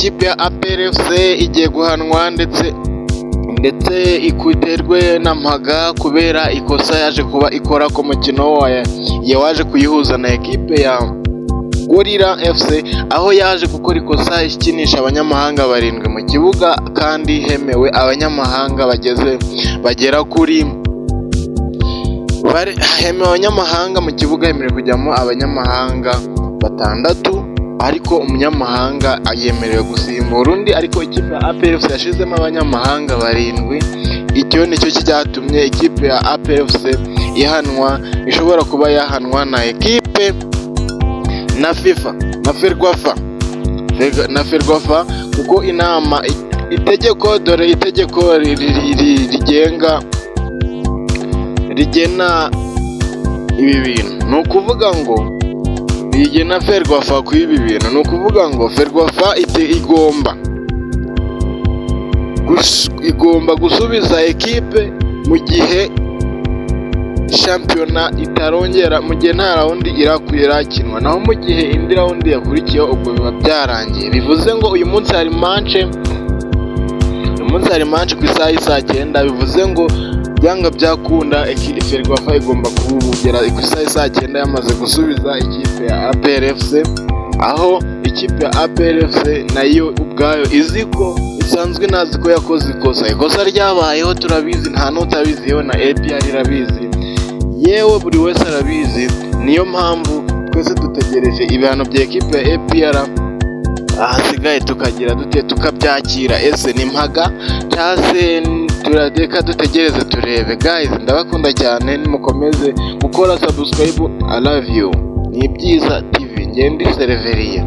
Ikipe ya APR FC igiye guhanwa ndetse ikuterwe na mpaga kubera ikosa yaje kuba ikora ku mukino waje kuyihuza na ekipe ya Gorilla FC, aho yaje gukora ikosa ikinisha abanyamahanga barindwi mu kibuga kandi hemewe abanyamahanga bagera kuri, hemewe abanyamahanga mu kibuga, hemerewe kujyamo abanyamahanga batandatu, ariko umunyamahanga yemerewe gusimbura undi, ariko ikipe ya APR FC yashizemo abanyamahanga barindwi. Icyo nicyo cyatumye ikipe ya APR FC ihanwa, ishobora kuba yahanwa na ekipe na FIFA na FERWAFA, kuko inama itegeko, dore itegeko rigenga, rigena ibi bintu, ni ukuvuga ngo rigena FERWAFA ku ibi bintu, ni ukuvuga ngo FERWAFA igomba gusubiza ekipe mu gihe shampiyona itarongera, mu gihe nta round irakinwa. Naho mu gihe indi round yakurikiyeho, ubwo biba byarangiye. Bivuze ngo uyu munsi hari match, uyu munsi hari match ku isaha y'isaa 9. Bivuze ngo byanga byakunda FERWAFA igomba kugera ku isaha y'isaa 9 yamaze gusubiza ikipe ya APR FC, aho ikipe ya APR FC nayo ubwayo izi ko isanzwe inazi ko yakoze ikosa. Ikosa ryabayeho turabizi, nta n'utabizi, yewe na APR irabizi, yewe buri wese arabizi. Niyo mpamvu twese dutegereje ibihano bya ekipe ya APR, ahasigaye tukagira dute? Tukabyakira. Ese ni mpaga cyangwa se turareka dutegereze turebe? Guys, ndabakunda cyane, nimukomeze gukora subscribe. I love you. Ni Ibyiza TV, ngende Sereveriye.